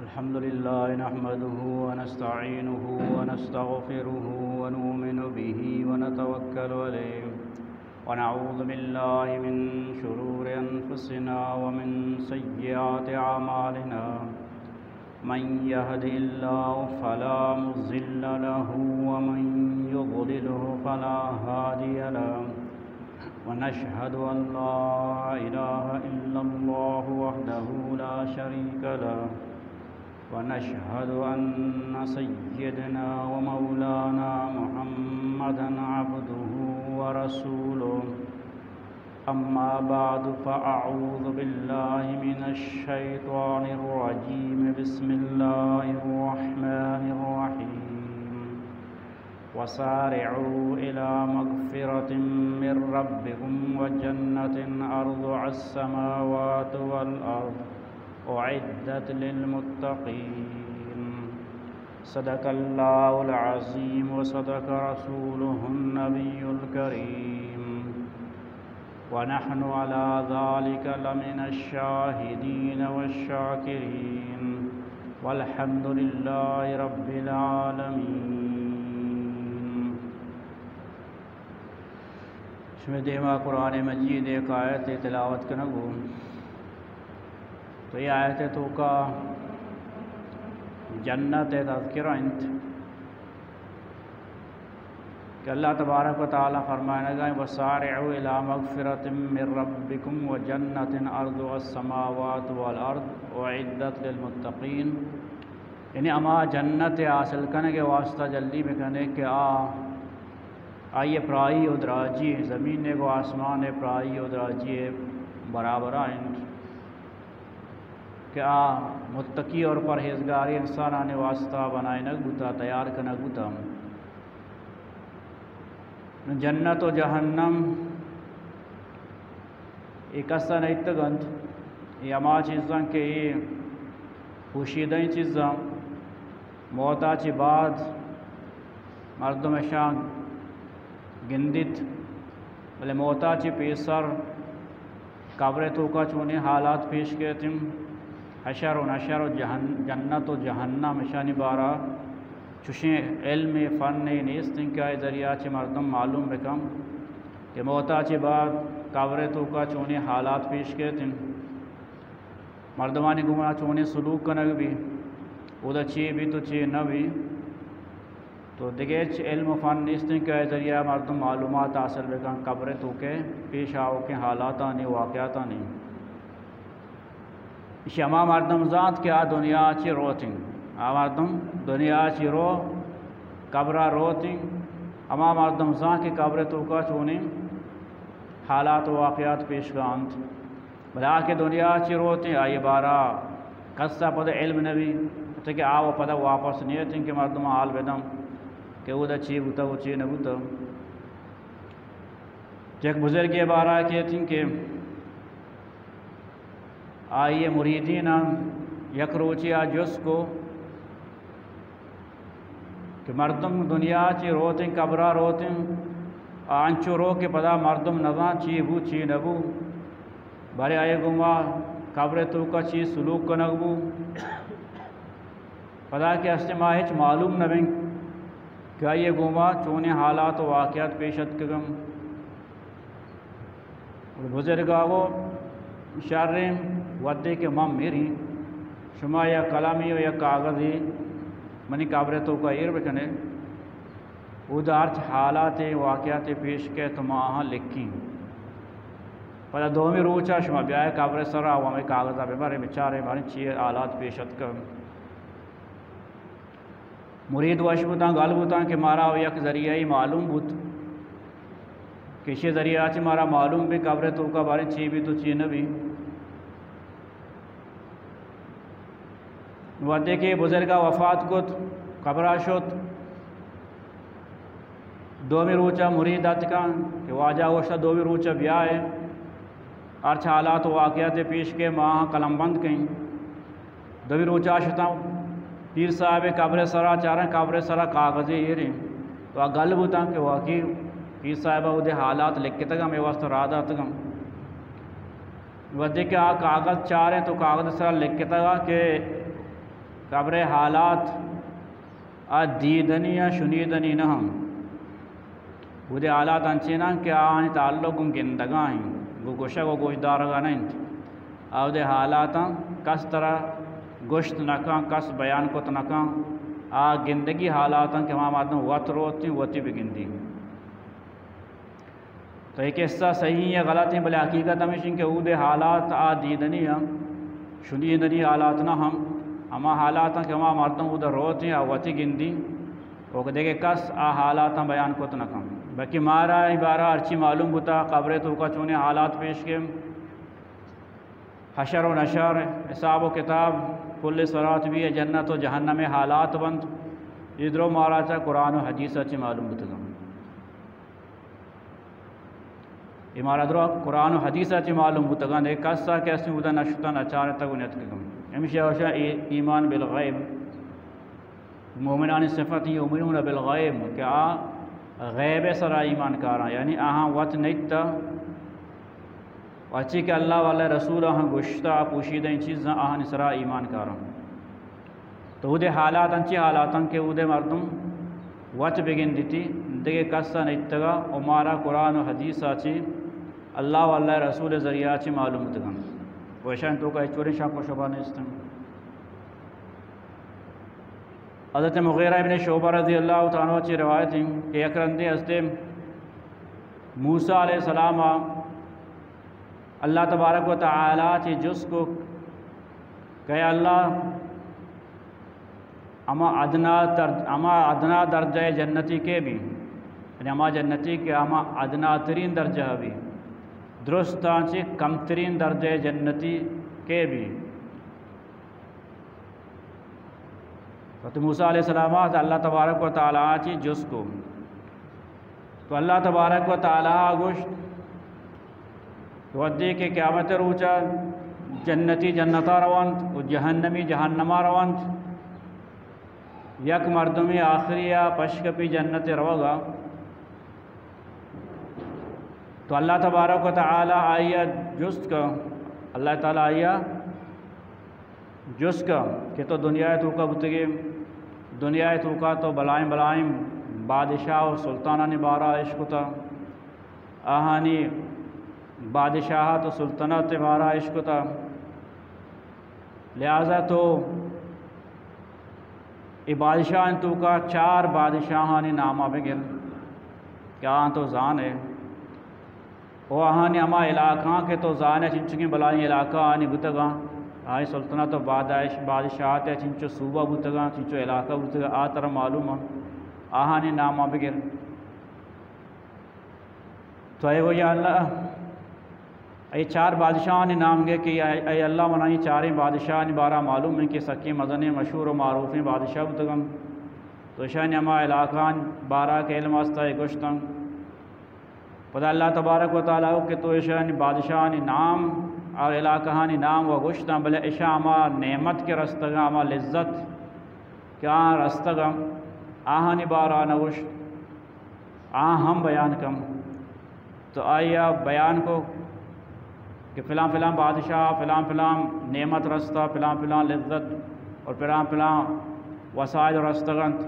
الحمد لله نحمده ونستعينه ونستغفره ونؤمن به ونتوكل عليه ونعوذ بالله من شرور أنفسنا ومن سيئات أعمالنا. من يهد الله فلا مضل له ومن يضلله فلا هادي له. ونشهد أن لا إله إلا الله وحده لا شريك له. ونشهد أن سيدنا ومولانا محمدا عبده ورسوله. أما بعد، فأعوذ بالله من الشيطان الرجيم. بسم الله الرحمن الرحيم. وسارعوا إلى مغفرة من ربكم وجنة عرضها السماوات والأرض أعدت للمتقين. صدق الله العظيم وصدق رسوله النبي الكريم. ونحن على ذلك لمن الشاهدين والشاكرين. والحمد لله رب العالمين. شمئے دیما قرآن مجید یک آیت تلاوت کنگو. تو اے آیت توکا جنت تذکرہ انت کہ اللہ تبارک و تعالی فرمائنگا، وسارعوا الی مغفرۃ من ربکم وجنۃ عرضها السماوات والارض اعدت للمتقین. یعنی ہما جنت حاصل کنگ واسطہ جلدی بکنے کہ آ، آئی پرائی و دراجی، زمین و آسمان پرائی و دراجی برابر انت، کہ آ متقی اور پرہیزگاری انسانانی واسطہ بنائینگ بوتا، تیار کنگ بوتا. جنت و جہنم اے کسا نیتگ انت. اے ہما چیزاں کہ اے پوشیدہ چیزاں، موتا چہ بعد مردم اشاں گندیت، بلے موتا چہ پیسر قبر توکا چونیں حالات پیش کیت انت، حشر و نشر و جہن-، جنت و جہنم، اشانی بارا چوشیں علم فن نیست انت کہ آئی ذریعہ چہ مردم معلوم بکن کہ موتا چہ بعد قبر توکا چونیں حالات پیش کیت انت، مردمانی گوما چونیں سلوک کنگ بی، اودا چی بیت و چی نہ بی. تو دگہ ہچ علم و فن نیست انت کہ آئی ذریعہ مردم معلومات حاصل بکن قبر توکے پیش آؤکیں حالاتانی، واقعاتانی. ایشی ہما مردم زانت کہ آ دنیا چی روت انت. آ مردم دنیا چی رو، قبرا روت انت. ہما مردم زانت کہ قبر توکا چونیں حالات و واقعات پیش کانت. بلے آ کہ دنیا چی روت انت، آئی بارا کسا پدا علم نبی، پرچا کہ آ و پدا واپس نیت انت کہ مردم حال بدن کہ اودا چی بوتا و چی نبوتا. یک بزرگے بارا کیت انت کہ آئی مریدیناں یک روچے آ جست کو کہ مردم دنیا چی روت انت، قبرا روت انت، آ انچو رو کہ پدا مردم نزان چی بو، چی نبو. بارے آئی گوما قبر توکا چی سلوک کنگ بو، پدا کہ ہستے ما ہچ معلوم نبیں کہ آئی گوما چونیں حالات و واقعات پیش اتکگن. بزرگا گو، شریں، وھدے کہ من میریں، شما یک قلمے و یک کاغذے منی قبر توکا ایر بکنے، اودا ہرچ حالات واقعات پیش کئے تو ما آہاں لکھیں. پدا دومی روچا شما بیائے قبر سرا و ہمے کاغذا ببرے، بچارے باریں چی حالات پیش اتکن. مرید وش بوتاں، گل بوتاں کہ مارا یک ذریعہ معلوم بوت کہ ایشی ذریعہ چہ مارا معلوم بی قبر توکا باریں چی بی تو چی نہ بی. وھدے کہ بزرگا وفات کت، قبرا شت، دومی روچا مرید اتکاں کہ واجہ گوشتا دومی روچا بیائے، ہرچ حالات و واقعات پیش کئے ما آہاں قلم بند کئیں. دومی روچا شتاں، پیر صاحب قبر سرا چاراں، قبر سرا کاغذے ایریں. تو آ گل بوتاں کہ واقعی پیر صاحب اودے حالات لکھتگاں، مئے واسطہ راہ داتگاں. وھدے کہ آ کاغذ چاریں تو کاغذ سرا لکھتگا کہ قبر ءِ حالات آ دیدنی یا شنیدنی نہ انت۔ اودے حالات انچین انت کہ آہانی تعلق گوں گندگا انت، گوں گوشگ و گوشدارگا نہ انت۔ آ اودے حالاتاں کس ترا گوشت نہ کن، کس بیان کت نہ کن۔ آ گندگی حالاتاں کہ ہما مردم وت روت انت، وتی بگندی۔ تو اے قصہ صحیح یا غلط ہیں، بلے حقیقت ہمیش انت کہ اودے حالات آ دیدنی ہم، شنیدنی حالات نہ ہم، ہما حالات ہیں کہ ہما مردم اودے روت ہیں، آ وتی گندی، و دگہ کس آ حالاتاں بیان کت نہ کن۔ بلکہ مارا اے بارہ ہرچی معلوم بوتا، قبر توکا چونیں حالات پیش کے، حشر و نشر، حساب و کتاب، کل صراط بھی، جنت و جہنم حالات بنت، اے درو مارا چہ قرآن و حدیث چی معلوم بوتگا۔ اے مارا درو قرآن و حدیث ء چہ معلوم بوتگاں، دگہ کس ء کہ استیں اودا نہ شتاں، نہ چارتگ و نیتکگاں۔ ہمیشی ء گوشاں اے ایمان بالغیب، مومنانی صفت یؤمنون بالغیب، کہ آ غیب ء سرا ایمان کاراں، یعنی آہاں وت نیت ء ہرچی کہ اللہ و اللہ رسول آہاں گوشتا، پوشیدہ چیزاں آہانی سرا ایمان کاراں۔ تو اودے حالات انچیں حالاتاں کہ اودے مردم وت بگندیتی، دگہ کس ء نیتگا و مارا قرآن و حدیث ء چی اللہ و اللہ رسول ذریعہ چی معلوم بوتگاں۔ و اشان توکا ہچ وڑیں شک و شبہ نیستن۔ حضرت مغیرہ ابن شعبہ رضی اللہ تعالی عنہ چی روایت ہیں کہ یک رندے حضرت موسیٰ علیہ السلام اللہ تبارک و تعالی چی جست کو کہ اے اللہ، ہما ادنا در-، ہما ادنا درجہ جنتی کے بھی، یعنی ہما جنتی کہ ہما ادنا ترین درجہ بھی، درستاں چی کمترین درجہ جنتی کے بھی۔ حضرت موسیٰ علیہ السلام ء اللہ تبارک و تعالی چی جست کو۔ تو اللہ تبارک و تعالی گوشت کہ وھدے کہ قیامت روچا جنتی جنتا رونت و جہنمی جہنما رونت، یک مردمی آخری ء پشکپی جنت روگا، تو اللہ تبارک و تعالی آئی ء جست کا، اللہ تعالی آئی ء جست کا کہ تو دنیا ء توکا بوتگے، دنیا ء توکا تو بلائیں بلائیں بادشاہ و سلطانانی بارا اشکتا، آہانی بادشاہت و سلطنت بارا اشکتا، لہذا تو اے بادشاہانی توکا چار بادشاہانی ناما بگر کہ آہاں تو زانے۔ و آہانی ہما علاقہاں کہ تو زانے، چنچکیں بلائیں علاقہ آنی بوتگاں، آئی سلطنت و بادش-، بادشاہت ء چنچو صوبہ بوتگاں، چنچو علاقہ بوتگاں، آ ترا معلوم انت، آہانی ناما بگر۔ تو اے گو یا اللہ، اے چار بادشاہانی نام گے کہ اے، اے اللہ، منا اے چاریں بادشاہانی بارا معلوم انت کہ سکیں مزنیں مشہور و معروفیں بادشاہ بوتگاں۔ تو اشانی ہما علاقہانی بارا کہ علم است، اے گوشتاں۔ پدا اللہ تبارک و تعالی کہ تو اشانی بادشاہانی نام اور علاقہانی نام و گوشتاں، بلے اشاں ہما نعمت کہ رستگاں، ہما لذت کہ آہاں رستگاں، آہانی بارا نہ گوشت، آہاں ہم بیان کن۔ تو آئی ء بیان کو کہ فلاں فلاں بادشاہ، فلاں فلاں نعمت رستا، فلاں فلاں لذت اور فلاں فلاں وسائل رستگنت۔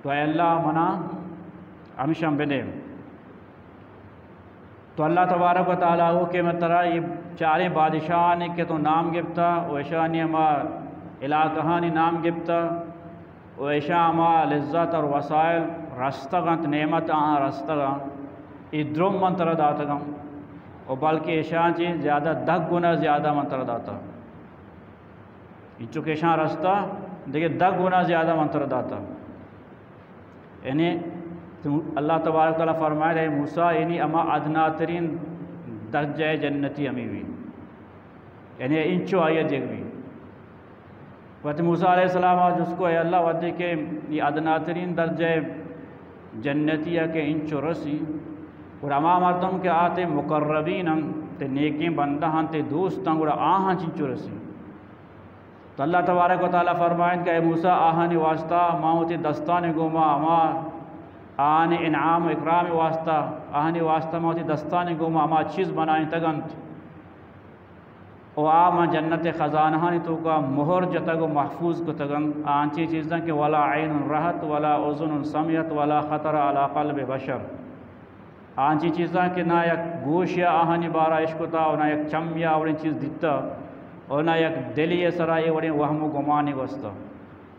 تو اے اللہ، منا ہمشان بدے۔ تو اللہ تبارک و تعالی گو کہ من ترا اے چاریں بادشاہانی کہ تو نام گپتا و اشانی ہما علاقہانی نام گپتا و اشاں ہما لذت اور وسائل رستگ انت، نعمت آہاں رستگ انت، اے درم من ترا داتگ انت و بلکہ اشاں چہ زیادہ دہ گنا زیادہ من ترا داتا۔ انچو کہ اشاں رستا، دگہ دہ گنا زیادہ من ترا داتا۔ یعنی تو اللہ تبارک و تعالی فرمائے، اے موسیٰ، یعنی ہما ادنا ترین درجہ جنتی ہمیں بھی، یعنی انچو آئی دیگ بھی۔ وقت موسیٰ علیہ السلام آ جست کو، اے اللہ، وقتی کہ یہ ادنا ترین درجہ جنتی ہے کہ انچو رسی، اور ہما مردم کہ آتے مقربین ہم، تے نیکیں بندہ ہم، تے دوست ہم، اور آہاں چنچو رسی۔ تو اللہ تبارک و تعالی فرمائنت کہ اے موسیٰ، آہانی واسطہ ما وتی دستانی گوما ہما، آہانی انعام و اکرام واسطہ، آہانی واسطہ ما وتی دستانی گوما ہما چیز بنائینتگ انت و آ من جنت خزانہانی توکا مہر جتگ و محفوظ کتگ انت۔ آ انچیں چیزاں کہ ولا عین رأت ولا اذن سمعت ولا خطر علی قلب بشر۔ آ انچیں چیزاں کہ نہ یک گوشے آہانی بارا اشکتا و نہ یک چمے آ وڑیں چیز دیتا و نہ یک دلے سرا اے وڑیں وہم و گمانے گوستا۔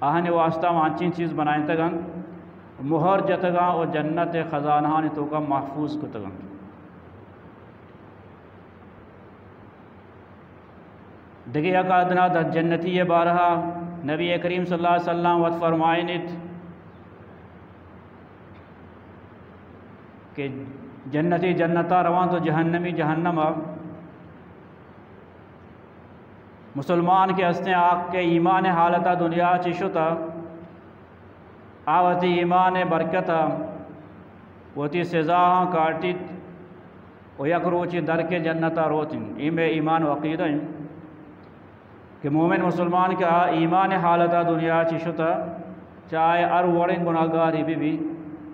آہانی واسطہ ما انچیں چیز بنائینتگ انت، مہر جتگاں و جنت خزانہانی توکا محفوظ کتگ انت۔ دگہ یک آدنا در جنتی بارہا نبی کریم صلی اللہ علیہ وسلم وت فرمائینیت کہ جنتی جنتا روان تو جہنمی جہنما۔ مسلمان کہ ہستیں آ کہ ایمان حالتا دنیا چی شتا، آ وتی ایمان برکتا وتی سزاہاں کاٹیت و یک روچے در کے جنتا روت انت۔ اے مئے ایمان و عقیدہ انت کہ مومن مسلمان کہ آ ایمان حالتا دنیا چی شتا، چاہے ہر وڑیں گناہگارے بہ بی،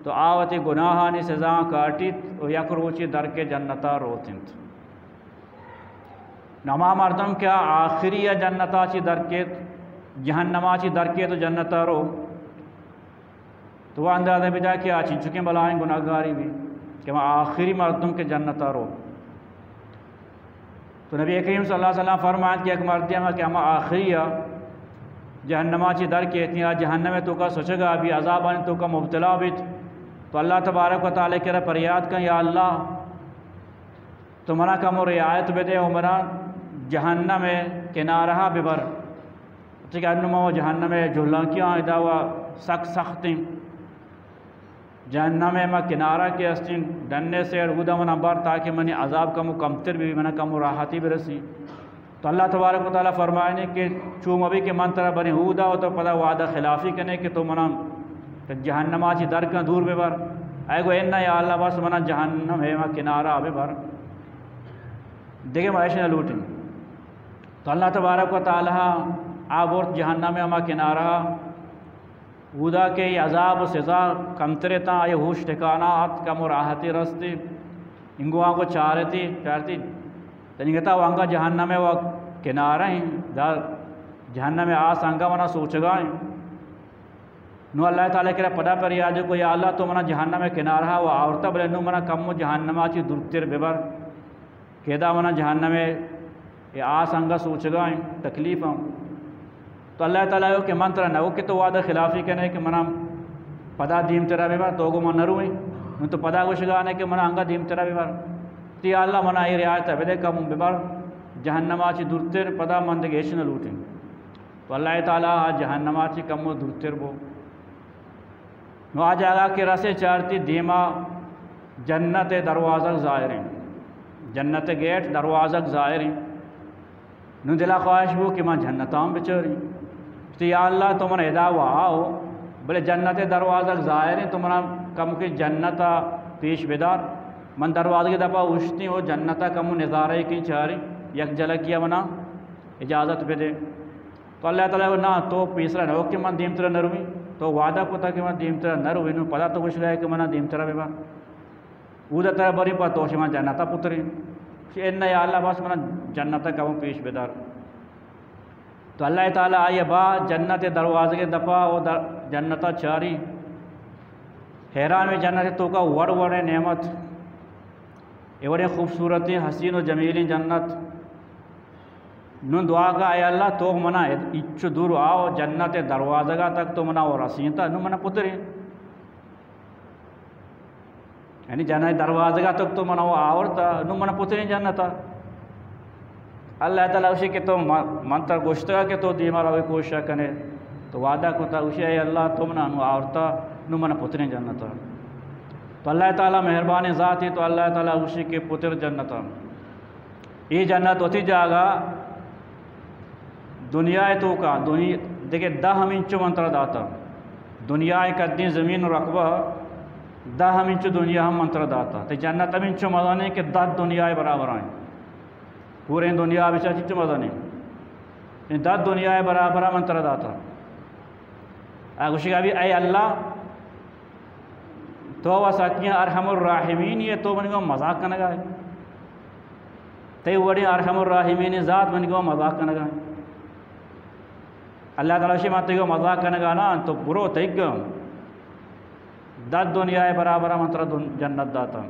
تو آ وتی گناہانی سزاہاں کاٹیت و یک روچے در کے جنتا روت انت۔ نو ہما مردم کہ آ آخری ء جنتا چی در کیت، جہنما چی در کیت و جنتا رو، تو اندازہ بجا کہ آ چنچکیں بلائیں گناہگاری بی کہ ہما آخری مردم کہ جنتا رو۔ تو نبی کریم صلی اللہ علیہ وسلم فرمائنت کہ یک مردے ہما کہ ہما آخری ء جہنما چی در کیت، آ جہنم توکا سچگا بی، عذابانی توکا مبتلا بیت، تو اللہ تبارک و تعالی کرا پریاد کن، یا اللہ، تو منا کمو رعایت بدے و منا جہنم کنارہا ببر۔ چونکہ انو ما جہنم جہلانکیاں، ادا و سک سختیں۔ جہنم ما کنارہ کہ ہستیں، ڈنے سیڈ اودا منا بر، تاکہ منی عذاب کمو کمتر بی، منا کمو راحتی برسی۔ تو اللہ تبارک و تعالی فرمائنے کہ چو مبی کہ من ترا بریں اودا و تو پدا وعدہ خلافی کنے کہ تو منا جہنما چی در کن دور ببر۔ اے گو انا یا اللہ، بس منا جہنم ہما کنارہ ببر، دگہ ما ایش نہ لوٹیں۔ تو اللہ تبارک و تعالی آ برت جہنم ہما کنارہ، اودا کہ عذاب و سزا کمتر اتاں، آئی ہوش ٹھکانہ ات، کم و راحتی رستی، انگو آنگو چارتی، چارتی، تنیگتا وانگا جہنم و کنارہ ہیں، دا جہنم آس انگا منا سوچگا ہیں۔ نو اللہ تعالی کرا پدا پریاد کو، یا اللہ، تو منا جہنم کنارہ و آورتا، بلے نو منا کم و جہنما چی دورتر ببر۔ کہ ادا منا جہنم ء آس انگا سوچگا ہیں، تکلیف ہیں۔ تو اللہ تعالی گو کہ من ترا نہ گو کہ تو وعدہ خلافی کنے کہ منا پدا دیمترا ببر، تو گو من نہ روئیں۔ من تو پدا گوشگا نے کہ منا انگا دیمترا ببر۔ تو یا اللہ، منا اے رعایت بدے، کمو ببر، جہنما چی دورتر، پدا من دگہ ہچ نہ لوٹیں۔ تو اللہ تعالی آ جہنما چی کمو دورتر بو۔ نو آ جاگہ کہ رسے چارتی دیما جنت دروازگ ظاہر ہیں، جنت گیٹ دروازگ ظاہر ہیں۔ نو دلا خواہش بو کہ من جنتاں بچاریں۔ گوشتی، یا اللہ، تو من ادا و آؤ، بلے جنت دروازگ ظاہر ہیں، تو منا کم کہ جنتا پیش بدار۔ من دروازگ دپا اوشتیں و جنتا کمو نظارہ کیں چاریں، یک جھلکیا منا اجازت بدے۔ تو اللہ تعالی گو، نا، تو پیسرا نہ ہو کہ من دیمترا نہ رویں، تو وعدہ کتا کہ من دیمترا نہ رویں، نو پدا تو گوشگا ہے کہ منا دیمترا ببر۔ اودا ترا بریں پا تو شما جنتا پتریں۔ گوشی، انا یا اللہ، بس منا جنتا کمو پیش بدار۔ تو اللہ تعالی آئی با جنت دروازگ دپا و در جنتا چاری۔ حیران میں جنت توکا وڑ وڑیں نعمت، اے وڑیں خوبصورتیں حسین و جمیلیں جنت۔ نون دعا کا، اے اللہ، تو منا اچو دور آؤ، جنت دروازگا تک تو منا و رسینتا، نون منا پتریں۔ یعنی جنت دروازگا تک تو منا و آورتا، نون منا پتریں جنتا۔ اللہ تعالی گوشی کہ تو من، من ترا گوشتگا کہ تو دیما روی کوشش کنے، تو وعدہ کتا، گوشی، اے اللہ، تو منا نو آورتا، نو منا پتریں جنتا۔ تو اللہ تعالی مہربانیں ذاتے، تو اللہ تعالی گوشی کہ پتر جنتا۔ اے جنت وتی جاگہ دنیا توکا، دنیا دگہ دہ ہمینچو من ترا داتا۔ دنیا قدیں زمین و رقبہ، دہ ہمینچو دنیا ہم من ترا داتا۔ تے جنت ہمینچو مزنیں کہ دہ دنیا برابر ہیں۔ پوریں دنیا بچار چنچو مزنیں۔ اے دہ دنیا برابر من ترا داتا۔ آ گوشی ابھی، اے اللہ، تو و سکیں ارحم الراحمین، یہ تو منی گو مذاق کنگا ہے۔ تئی وڑیں ارحم الراحمین ذات منی گوں مذاق کنگا۔ اللہ تعالی شی من تئی گوں مذاق کنگا نہ، تو برو تئی گوں۔ دہ دنیا برابر من ترا دن-، جنت داتا۔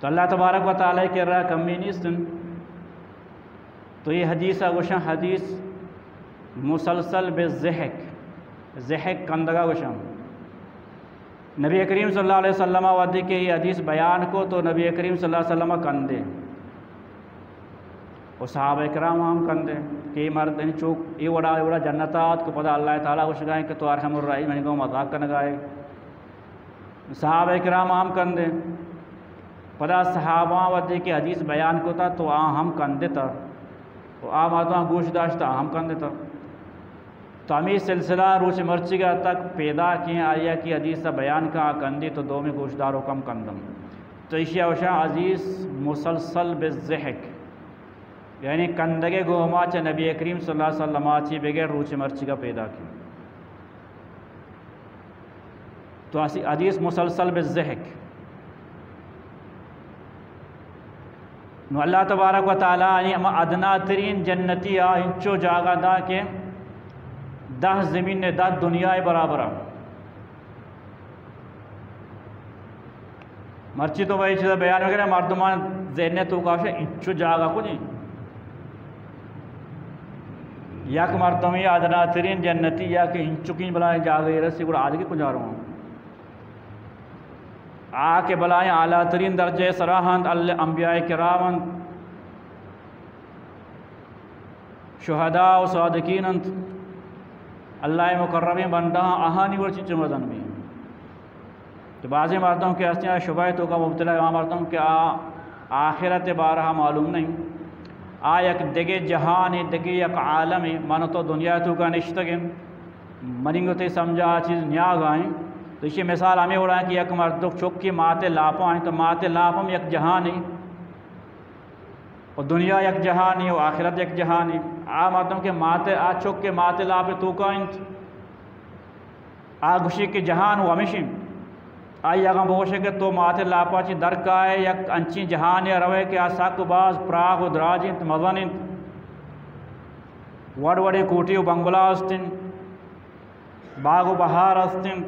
تو اللہ تبارک و تعالی کرا کمی نیست۔ تو یہ حدیث گوشن حدیث مسلسل بالضحک، ضحک کندگا گوشن۔ نبی کریم صلی اللہ علیہ وسلم وقتی کہ یہ حدیث بیان کو تو نبی کریم صلی اللہ علیہ وسلم کندے۔ و صحابہ کرام ہم کندے کہ یہ مرد یعنی چوک یہ وڑا، یہ وڑا جنت آت کو پدا اللہ تعالی گوشگائیں کہ تو ارحم الراحمین منی گوں مذاق کنگائے۔ صحابہ کرام ہم کندے۔ پدا صحابہ وقتی کہ حدیث بیان کو تا تو آ ہم کندے تا۔ و آ مردم گوش داشتا ہم کندے تا۔ تو ہمیں سلسلہ روچ مرچگا تک پیدا کیں آیا کی حدیث بیان کا کندی تو دومی گوشدارو کم کندم۔ تو ایشی اوشا حدیث مسلسل بالضحک، یعنی کندگے گوما چہ نبی کریم صلی اللہ علیہ وسلم چی بغیر روچ مرچگا پیدا کیں۔ تو اسی حدیث مسلسل بالضحک۔ نو اللہ تبارک و تعالی یعنی ہما ادنا ترین جنتی آ انچو جاگہ دا کہ دہ زمین نے دہ دنیا برابر۔ مرچی تو بھائی چیزا بیان وغیرہ مردمان ذہن تو کاش انچو جاگہ کو نہیں۔ یک مردمی ادنا ترین جنتی یا کہ انچکین بلائیں جاگہ رسی گڑا آدگی کجا رو؟ آ کہ بلائیں اعلیٰ ترین درجہ سرا ہند، ال-، انبیاء کرام ہند، شہداء و صادقین انت، اللہ مقربین بندہ آہانی ور چنچو مزن بی۔ تو بعضی مردم کہ ہستیں آ شبہ توکا مبتلا، آ مردم کہ آ آخرت بارہ معلوم نہیں، آ یک دگہ جہانے، دگہ یک عالمے، من تو دنیا توکا نشتگیں، منی گو تئی سمجھا آ چیز نیاگا ایں۔ تو ایشی مثال ہمیں وڑا کہ یک مردک چکی ماتے لاپا ایں، تو ماتے لاپ ہم یک جہانے، و دنیا یک جہانے و آخرت یک جہانے۔ آ مردم کہ ماتے، آ چک کہ ماتے لاپ توکا انت، آ گوشی کہ جہان و ہمیش انت۔ آئی اگاں بگوشے کہ تو ماتے لاپا چی در کائے یک انچیں جہانے روے کہ آ سک باز پراہ و دراج انت، مزن انت، وڑ وڑیں کوٹی و بنگلہ است انت، باغ و بہار است انت،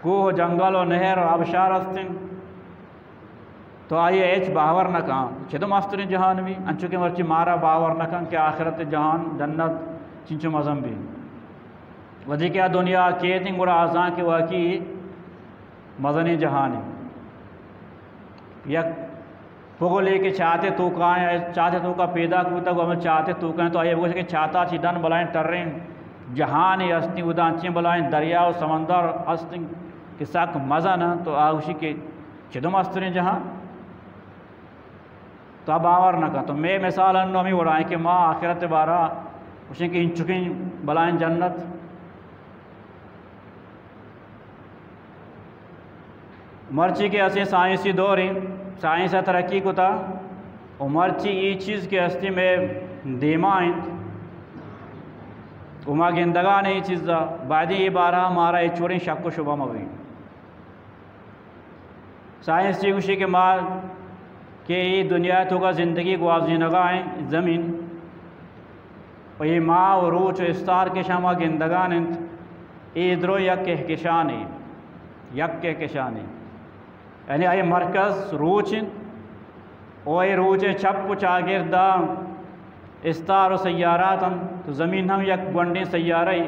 کوہ و جنگل و نہر و آبشار است انت، تو آئی ء ہچ باور نہ کن۔ چدو مستریں جہان بی، انچو کہ مرچی مارا باور نہ کن کہ آخرت جہان، جنت چنچو مزن بی۔ وھدے کہ آ دنیا کیت انت گڑا آ زان کہ واقعی مزنیں جہانے۔ یک پگلے کہ چاتے توکا ایں، چاتے توکا پیداک بوتگ، ہمے چاتے توکا ایں، تو آئی ء بگوش کہ چاتا چی ڈن بلائیں ٹریں جہانے ہستیں، اودا انچیں بلائیں دریا و سمندر ہستیں کہ سک مزن انت، تو آ گوشی کہ چدو مستریں جہان۔ تو آ باور نہ کن۔ تو مئے مثال انو ہمے وڑا ایں کہ ما آخرت بارا گوشیں کہ انچکیں بلائیں جنت۔ مرچی کہ اسیں سائنسی دوریں، سائنس ء ترقی کتا و مرچی اے چیز کہ ہستی مئے دیما انت و ما گندگان اے چیزا، باید اے بارہ مارا ہچ وڑیں شک و شبہ مہ بی۔ سائنس چی گوشی کہ ما کہ اے دنیا توکا زندگی گوازینگا ایں، زمین و اے ماہ و روچ و استار کہ شما گندگان انت، اے درو یک کہکشانے، یک کہکشانے۔ یعنی اے مرکز روچ انت و اے روچ چپ و چاگردا استار و سیارات انت، تو زمین ہم یک گونڈیں سیارہ ای۔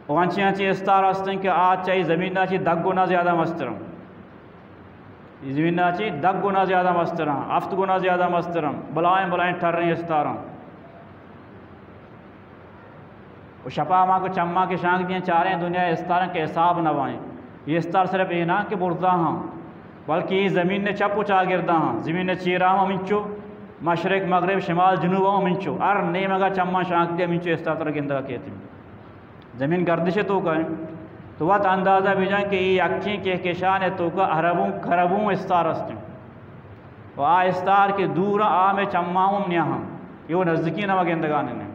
و انچیں انچیں استار ہستیں کہ آ چہ زمین ء چی دہ گنا زیادہ مستر انت۔ زمین ء چی دہ گنا زیادہ مستر انت، ہفت گنا زیادہ مستر انت، بلائیں بلائیں ٹریں استار انت۔ و شپا ما کو چماں کہ شانک دیں چاریں دنیا استار انت کہ حساب نہ بائیں۔ یہ استار صرف اے نہ کہ برزا ہاں، بلکہ یہ زمین نے چپ و چاگردا ہاں، زمین نے چیرا ہم ہمینچو، مشرق، مغرب، شمال، جنوب ہم ہمینچو، ہر نیمگا چماں شانک دیں ہمینچو استار تر گندگا کیت۔ زمین گردش توکا انت، تو وت اندازہ بجن کہ اے یکیں کہکشان توکا اربوں کربوں استار ہستیں۔ و آ استار کہ دور آ مئے چماں ہم نیاہاں، یہ و نزدیکی نما گندگان انت۔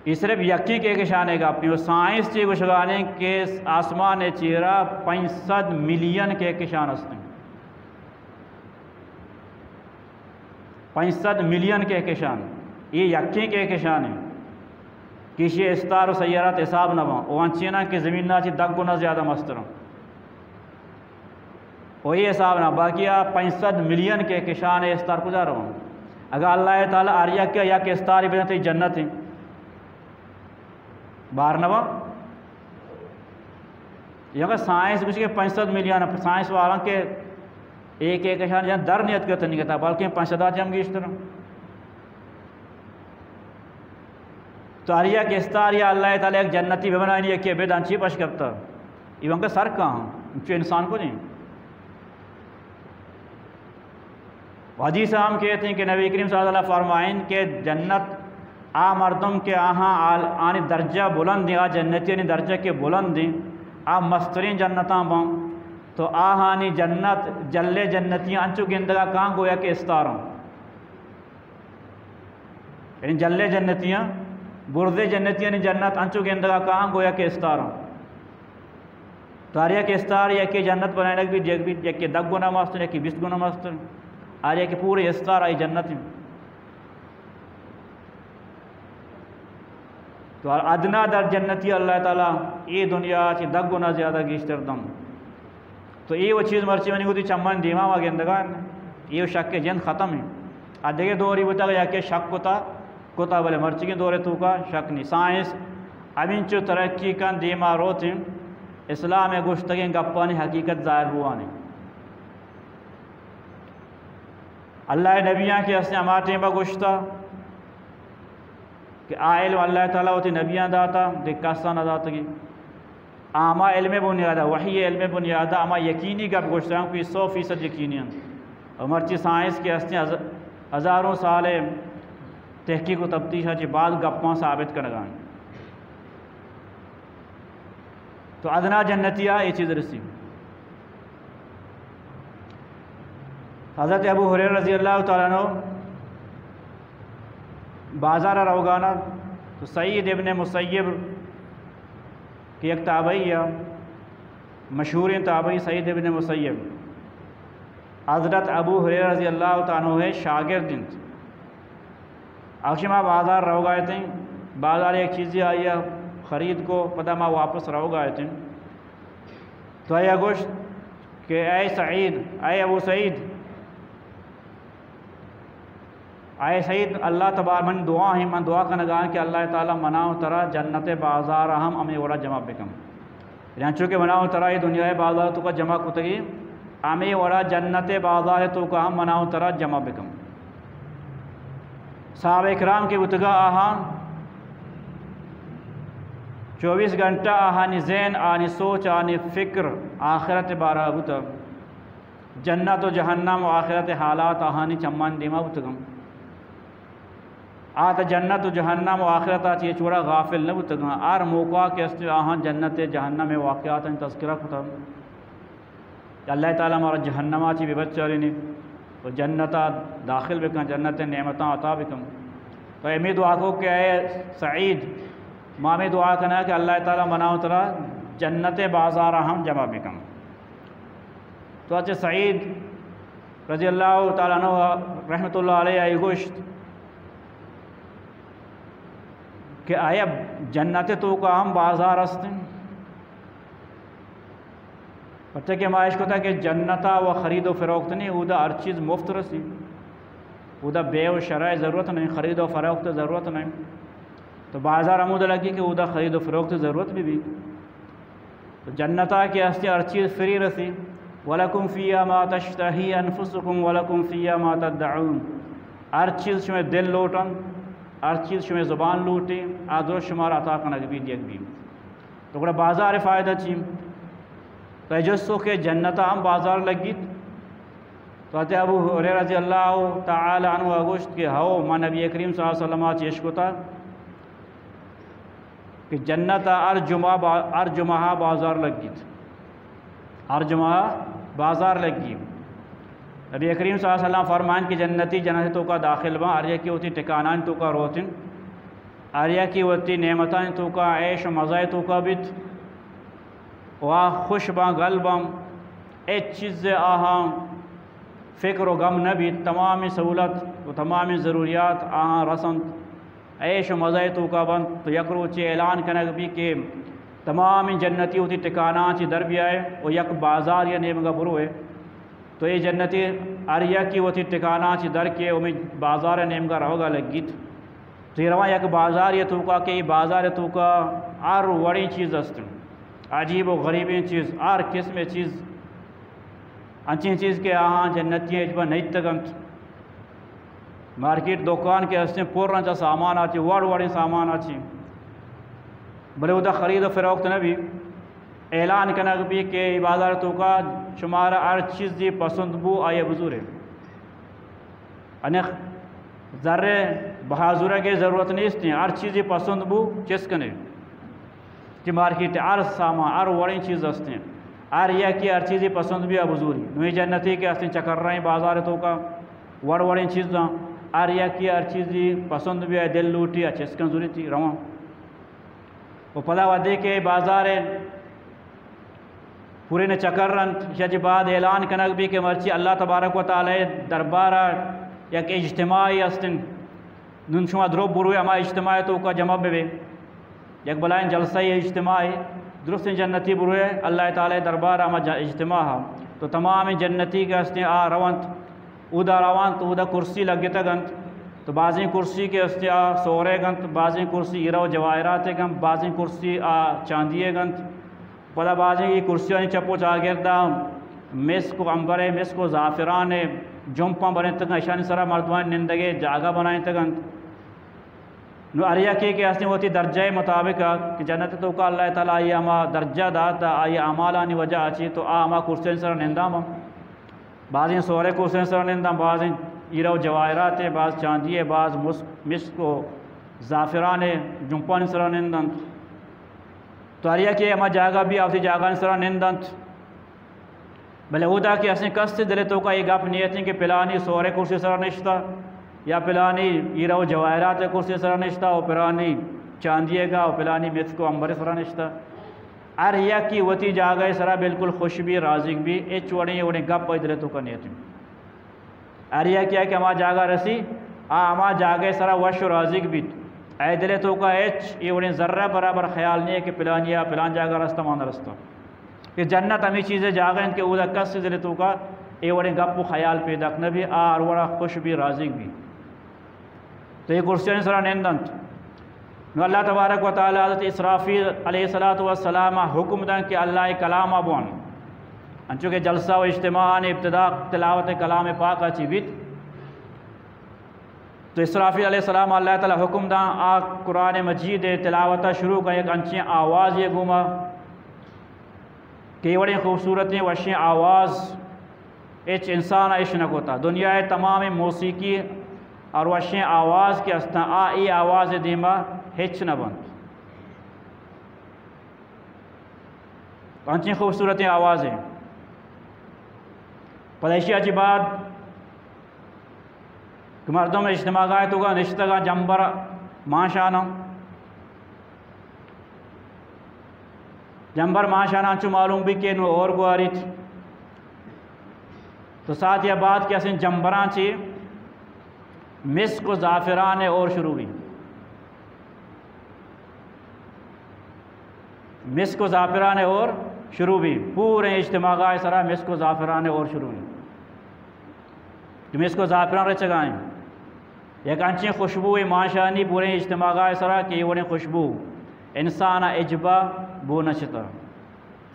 اے صرف یکیں کہکشانے گپ ایں، و سائنس چی گوشگا ایں کہ آسمان چیرا پنچ سد ملین کہکشان ہستیں۔ پنچ سد ملین کہکشان، اے یکیں کہکشانے کہ ایشی استار و سیارات حساب نہ باں، و انچیناں کہ زمین ءَ چی دہ گنا زیادہ مستراں۔ و اے حساب نہ، باقی آ پنچ سد ملین کہکشان استار کجا رواں؟ اگاں اللہ تعالی ہر یک یک استارے بدنت، جنت ایں، بار نہ باں؟ یا کہ سائنس گوشی کہ پنچ سد ملین، سائنس والاں کہ ایک ایک کہکشان جن در نیت کرتے نہیں کہتا، بلکہ پنچ سد ہم گیشتر۔ تو ہر یک استار یا اللہ تعالی یک جنتی ببنائینی، یکے بدن چی پش کپتا؟ ایوان کہ سر کاں، چو انسان کو نہیں۔ و حدیث ہم کہتے ہیں کہ نبی کریم صلی اللہ علیہ وسلم فرمائیں کہ جنت آ مردم کہ آہاں آل-، آنی درجہ بلند ہیں، آ جنتیانی درجہ کہ بلند ہیں، آ مسترین جنتاں باں، تو آہانی جنت جلے جنتیاں انچو گندگا کاں گویا کہ استاراں۔ یعنی جلے جنتیاں، برزے جنتیانی جنت انچو گندگا کاں گویا کہ استاراں۔ تو ہر یک استار یکے جنت بنائینگ بیت، یک بیت، یکے دہ گنا مستر، یکے بیست گنا مستر۔ ہر یکے پورے استار آئی جنت ہیں۔ تو ادنا در جنتی اللہ تعالی اے دنیا چی دہ گنا زیادہ گیشتر دم۔ تو اے و چیز مرچی منی گوتی چمن دیما ما گندگان، اے و شک جند ختم ہیں۔ آ دگہ دوری بوتا یا کہ شک کتا، کتا، بلے مرچیگیں دور توکا شک نہیں۔ سائنس ہمینچو ترقی کن دیما روتیں، اسلام گوشتگیں گپانی حقیقت ظاہر بوانی۔ اللہ نبیاں کہ ہستیں ہما ٹیما گوشتا کہ آ علم اللہ تعالی وتی نبیاں داتا، دگہ کسا نہ داتگی۔ آ ہما علم بنیادا، وحی علم بنیادا ہما یقینی گپ گوشتگاں کہ سو فیصد یقینی انت۔ اور مرچی سائنس کہ ہستیں ہز-، ہزاروں سال تحقیق و تفتیشا چی بعد گپاں ثابت کنگا انت۔ تو ادنا جنتیا اے چیز رسی۔ حضرت ابو ہریرہ رضی اللہ تعالی عنہ بازار روگانا، تو سعید ابن مسیب کہ یک تابعی ہے، مشہوریں تابعی سعید ابن مسیب، حضرت ابو ہریرہ رضی اللہ تعالی عنہ شاگرد انت۔ اگشی ما بازار روگا اتیں، بازار یک چیزی آئی خرید کو، پدا ما واپس روگا اتیں۔ تو آئی گوشت کہ اے سعید، اے ابو سعید، اے سعید، اللہ تبار من دعا ہیں، من دعا کنگا کہ اللہ تعالی منا و ترا جنت بازار ہم ہمیں وڑا جمع بکن۔ یعنی چونکہ منا و ترا اے دنیا بازار توکا جمع کتگی، ہمیں وڑا جنت بازار توکا ہم منا و ترا جمع بکن۔ صحابہ کرام کہ بوتگا آہاں چوبیس گھنٹہ آہانی ذہن، آنی سوچ، آنی فکر آخرت بارہ بوتا۔ جنت و جہنم و آخرت حالات آہانی چمان دیما بوتگاں۔ آ تا جنت و جہنم و آخرت آ چی چوڑا غافل نہ بوتگاں۔ ہر موقع کہ است آہاں جنت جہنم واقعات تذکرہ کتا۔ اللہ تعالی مارا جہنم آ چی بے بچارینی و جنت آ داخل بکن، جنت نعمتاں عطا بکن۔ تو امی دعا کو کہ اے سعید، ما ہمیں دعا کنا کہ اللہ تعالی منا و ترا جنت بازار ہم جمع بکن۔ تو اچھا سعید رضی اللہ تعالی عنہ رحمت اللہ علیہ آئی گوشت کہ آیا جنت توکا ہم بازار است؟ پرچہ کہ ما اشکتا کہ جنتا و خرید و فروخت نہیں، اودا ہر چیز مفت رسی، اودا بیع و شرائے ضرورت نہیں، خرید و فروخت ضرورت نہیں۔ تو بازار ہمود لگی کہ اودا خرید و فروخت ضرورت بھی بھی۔ تو جنتا کہ ہستی ہر چیز فری رسی۔ ولکم فیہا ما تشتہی انفسکم ولکم فیہا ما تدعون۔ ہر چیز شمے دل لوٹن، ہر چیز شمے زبان لوٹی، آ درست شمارا عطا کنگ بی، دیگ بی۔ تو گڑا بازار فائدہ چی؟ تو جستو کہ جنتا ہم بازار لگیت۔ تو حضرت ابو ہریرہ رضی اللہ تعالی عنہ گوشت کہ ہو، من نبی کریم صلی اللہ علیہ وسلم چیش کتا کہ جنت ء ہر جمعہ با-، ہر جمعہ بازار لگیت۔ ہر جمعہ بازار لگی۔ نبی کریم صلی اللہ علیہ وسلم فرمائن کہ جنتی جنت توکا داخل باں، ہر یکی وتی ٹکانان توکا روتن۔ ہر یکے وتی نعمتانی توکا عیش و مزہ توکا بیت و آ خوش باں، گل باں، ہچ چیز آہاں فکر و غم نہ بیت، تمامی سہولت و تمامی ضروریات آہاں رسنت، عیش و مزہ توکا بنت۔ تو یک روچے اعلان کنگ بی کہ تمامی جنتی وتی ٹکاناں چی در بیائے و یک بازار یا نیمگا بروئے۔ تو اے جنتی ہر یکے وتی ٹکاناں چی در کے و می بازار نیمگا روگا لگیت۔ تو اے رواں یک بازارے توکا کہ اے بازار توکا ہر وڑیں چیز است، عجیب و غریبیں چیز، ہر قسم چیز، انچیں چیز کہ آہاں جنتی ہچبر نیتگ انت۔ مارکیٹ دکان کہ استیں پر انت چہ سامان آچی، وڑ وڑیں سامان آچی، بلے اودا خرید و فروخت نہ بی۔ اعلان کنگ بی کہ اے بازار توکا شمارا ہر چیزی پسند بو، آئی بزورے۔ انخ زر بہا زورگ ء ضرورت نیست، ہر چیزی پسند بو چست کنے۔ کہ مارکیٹ ہر سامان، ہر وڑیں چیز استیں، ہر یکی ہر چیزی پسند بی آ بزوری۔ نوی جنتی کہ استیں چکرائیں بازار توکا وڑ وڑیں چیزاں، ہر یکی ہر چیزی پسند بی آ دل لوٹی آ چست کن زوری تی رواں۔ و پدا وھدے کہ بازار پورین چکر انت، ایشی چہ بعد اعلان کنگ بی کہ مرچی اللہ تبارک و تعالی دربارا یک اجتماعی است انت۔ نون شما درو بروئے ہما اجتماع توکا جمع ببے۔ یک بلائیں جلسہ اجتماعی درستیں جنتی بروئے اللہ تعالی دربارا ہما ج-، اجتماع ہا۔ تو تمام جنتی کہ استیں آ رونت، اودا رونت، اودا کرسی لگتگ انت۔ تو بازیں کرسی کہ استیں آ سورے گنت، بازیں کرسی ہیرا و جواہراتے گنت، بازیں کرسی آ چاندیے گنت۔ پدا بازیں اے کرسیانی چپ و چاگردا مسک و عنبر ء، مسک و زعفران ء جمپاں بنتگ انت، اشانی سرا مردمانی نندگ ء جاگہ بنائینتگ انت۔ نو ہر یکے کہ ہستیں وتی درجہ ء مطابق ء کہ جنت ء توکا اللہ تعالی آئی ء ہما درجہ دات، آئی ء اعمالانی وجہ ء چی تو آ ہما کرسیانی سرا ننداں باں۔ بازیں سورے کرسیانی سرا ننداں، بازیں ہیرا و جواہرات ء، باز چاندی ء، باز مس-، مسک و زعفران ء جمپانی سرا نندنت۔ تو ہر یکے ہما جاگہ بی آ وتی جاگہانی سرا نندنت۔ بلے اودا کہ اسیں کس دل توکا اے گپ نیتیں کہ پلانی سورے کرسی سرا نشتہ یا پلانی ہیرا و جواہرات کرسی سرا نشتہ و پلانی چاندی گا و پلانی مسک و عنبر سرا نشتہ۔ ہر یکی وتی جاگہ سرا بالکل خوش بی، راضی بی، ہچ وڑیں وڑیں گپ آئی دل توکا نیتیں۔ ہر یکے کہ ہما جاگہ رسی، آ ہما جاگہ سرا وش و راضیگ بیت۔ اے دل توکا ہچ اے وڑیں ذرہ برابر خیال نہیں کہ پلانی آ پلان جاگہ رستہ، ما نہ رستہ۔ کہ جنت ہمیں چیزیں جاگہ انت کہ اودا کس دل توکا اے وڑیں گپ و خیال پیداک نہ بی، آ ہر وڑا خوش بی، راضیگ بی۔ تو اے کرسیانی سرا نندنت۔ نو اللہ تبارک و تعالی حضرت اسرافیل علیہ الصلوۃ والسلام ء حکم دنت کہ اللہ ء کلام ء بوان۔ انچو کہ جلسہ و اجتماعانی ابتدا تلاوت کلام پاک ء چی بیت، تو اسرافیل علیہ السلام ء اللہ تعالی حکم دنت آ قرآن مجید ء تلاوت ء شروع کن یک انچیں آوازے گوما کہ اے وڑیں خوبصورتیں وشیں آواز ہچ انسان ء اش نہ کتا۔ دنیا ء تمامیں موسیقی اور وشیں آواز کہ استاں، آ اے آواز ء دیما ہچ نہ بنت۔ انچیں خوبصورتیں آوازے۔ پدا ایشی ء چہ بعد کہ مردم اجتماع گاہ ء توکا نشتگاں، جمبر مانشاناں، جمبر مانشاناں چو معلوم بی کہ نو اور گواریت۔ تو ساعت یا بعد کہ اسیں جمبراں چی مسک و زعفران اور شروع بی۔ مسک و زعفران اور شروع بی۔ پورے اجتماع گاہ سرا مسک و زعفران اور شروع بی۔ کہ مسک و زعفران رچگائیں۔ یک انچیں خوشبو مانشانی پوریں اجتماع گاہ سرا کہ اے وڑیں خوشبو انسان ء اجبا بو نہ چتا۔